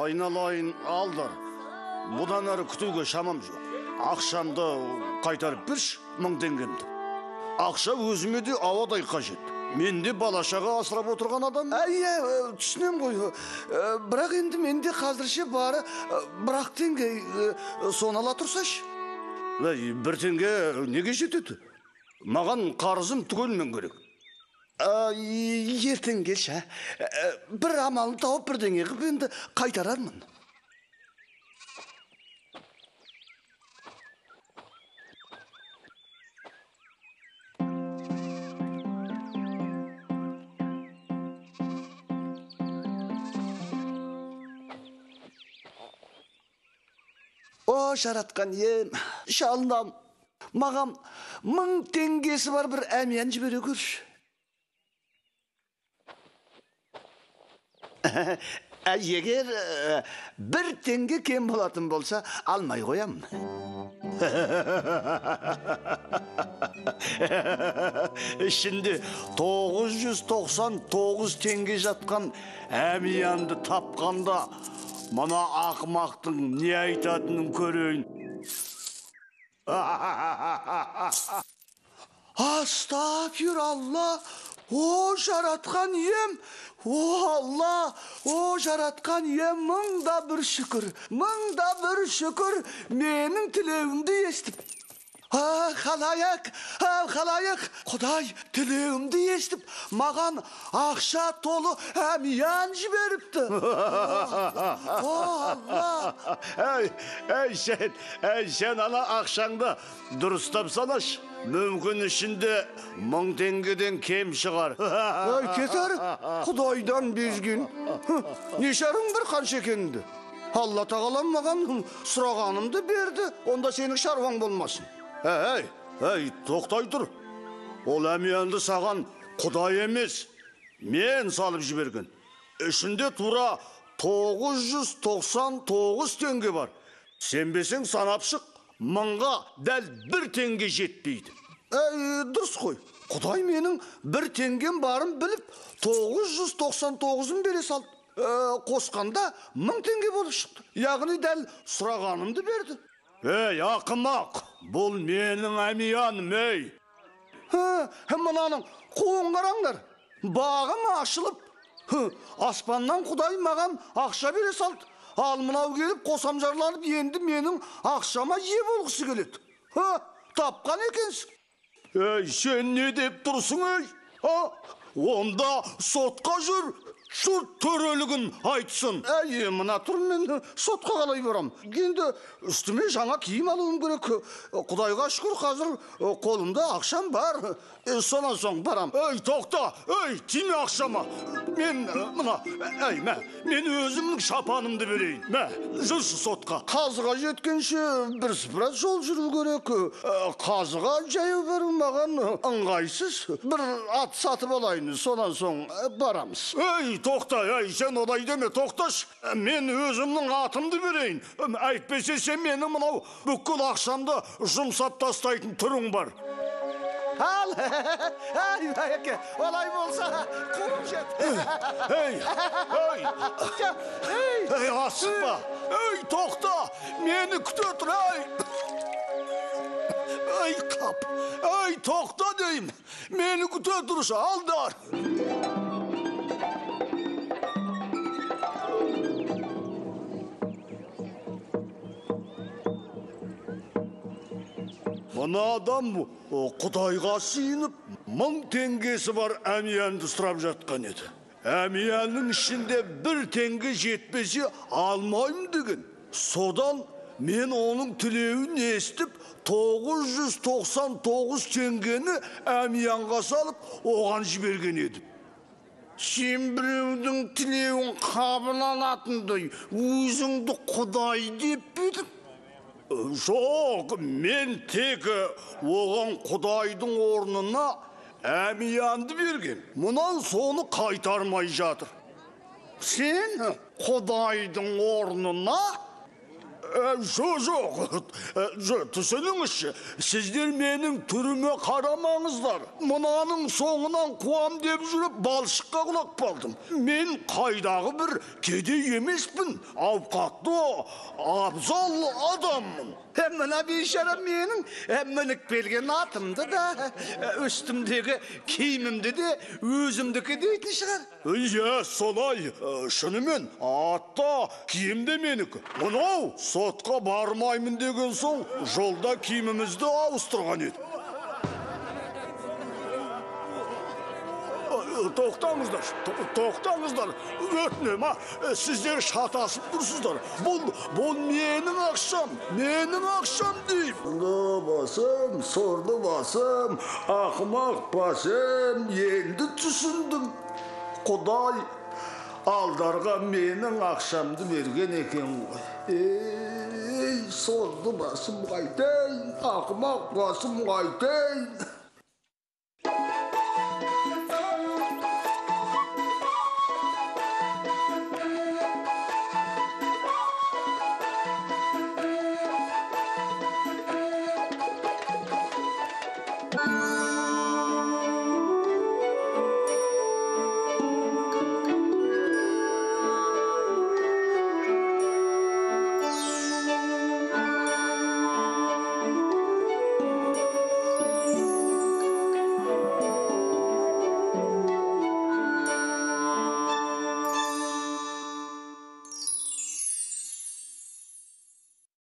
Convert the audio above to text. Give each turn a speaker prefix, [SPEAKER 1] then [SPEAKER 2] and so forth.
[SPEAKER 1] Айналайын Алдар, бұдан әрі күтуге шамам жоқ. Ақшамды қайтарып берші, 1000 теңгемді. Ақша өзіме де ауадай қажет. Мен де бала-шаға асырап отырған адам.
[SPEAKER 2] Иә, түсінем ғой. Бірақ енді менде қазірше бары бір-ақ теңге, соны ала тұрсашы.
[SPEAKER 1] Бір теңге неге жетеді? Маған қарызым түгелмен керек.
[SPEAKER 2] Ертең келші, бір амалын тауып бірдеңе қылып енді қайтарармын. О, жаратқан ием, шалынам, маған 1000 теңгесі бар бір әмиян жібере көрші. Егер 1 теңге кем болатын болса, алмай қоямын.
[SPEAKER 1] Ішінде 999 теңге жатқан әмиянды тапқанда, мына ақымақтың не айтатынын көрейін.
[SPEAKER 2] Астағфиралла, о жаратқан ием, о Алла, о жаратқан ием, мың да бір шүкір, мың да бір шүкір, менің тілеуімді естіп. Халайық, халайық, Құдай тілеуімді естіп, маған ақша толы әмиян жіберіпті. О, Алла!
[SPEAKER 1] Әй, сен ана ақшаңды дұрыстап санашы. Мүмкін ішінде 1000 теңгеден кем шығар.
[SPEAKER 2] Әй, кетер, Құдайдан безген. Нешарың бір қанша екеніңді. Алла тағалам маған сұрағанымды берді, онда сенің шаруаң болмасын.
[SPEAKER 1] Әй, әй, тоқтай тұр. Ол әмиянды саған Құдай емес, мен салып жіберген. Ішінде тура 999 теңге бар. Сенбесең санап шық, 1000-ға дәл 1 теңге жетпейді.
[SPEAKER 2] Әй, дұрыс қой. Құдай менің 1 теңгем барын біліп, 999-ын бере салды. Қосқанда 1000 теңге болып шықты. Яғни дәл сұрағанымды берді.
[SPEAKER 1] Ей, ақымақ, бұл менің әмияным, ей.
[SPEAKER 2] Мынаның қуын қараңдар. Бағым ашылып, аспаннан Құдай маған ақша бере салды. Ал мынау келіп қосамжарланып, енді менің ақшама ие болғысы келеді. Тапқан екенсің.
[SPEAKER 1] Ей, сен не деп тұрсың, ей? Онда сотқа жүр, жұрт төрелігін айтсын.
[SPEAKER 2] Әй, мына тұр, мен сотқа қалай барам? Енді үстіме жаңа киім алуым керек. Құдайға шүкір, қазір қолымда ақшам бар. Сонан соң барам.
[SPEAKER 1] Ей, тоқта, ей, тиме ақшама. Мен мына, әй, мә, мен өзімнің шапанымды берейін. Мә, жүрші сотқа.
[SPEAKER 2] Қазыға жеткенше бірсыпыра жол жүру керек. Қазыға жаяу бару маған ыңғайсыз. Бір ат сатып алайын, сонан соң барамыз.
[SPEAKER 1] Ей, тоқта, ей, сен олай деме, тоқташы. Мен өзімнің атымды берейін. Әйтпесе сен менің мынау бүкіл ақшамды жұмсап тастайтын түрің бар.
[SPEAKER 2] Ал, ай, байеке, олай болса, қуып жет.
[SPEAKER 1] Ей, ей, ей, асықпа. Ей, тоқта, мені күте тұр, ей. Ей, қап, ей, тоқта деймін. Мені күте тұршы, Алдар. Мына адам Құдайға сиынып, 1000 теңгесі бар әмиянды сұрап жатқан еді. Әмиянның ішінде 1 теңге жетпесе алмаймын деген. Содан мен оның тілеуін естіп, 999 теңгені әмиянға салып, оған жіберген едім.
[SPEAKER 2] Сен біреудің тілеуін қабыл алатындай, өзіңді Құдай деп пе едің?
[SPEAKER 1] Жоқ, мен тек оған Құдайдың орнына әмиянды берген. Мұнан соны қайтармай жатыр.
[SPEAKER 2] Сен Құдайдың орнына
[SPEAKER 1] Жоқ, жоқ, жоқ, түсініңізші, сіздер менің түріме қарамаңыздар. Мынаның соңынан қуам деп жүріп, балшыққа құлап қалдым. Мен қайдағы бір кедей емеспін, ауқатты, абзал адаммын.
[SPEAKER 2] Мына бейшара менің мініп келген атымды да, үстімдегі киімімді де өзімдікі дейтін шығар.
[SPEAKER 1] Иә, солай, шынымен, атта киім де менікі. Мынау сотқа бармаймын деген соң, жолда киімімізді ауыстырған еді. Тоқтаңыздар, тоқтаңыздар, өтінем, а, сіздер шатасып тұрсыздар. Бұл менің ақшам, менің ақшам деймін. Сорлы басым, сорлы басым, ақымақ басым, енді түсіндім. Құдай алдарға менің ақшамды берген екен ғой. Ей, сорлы басым қайтейін, ақымақ басым қайтейін.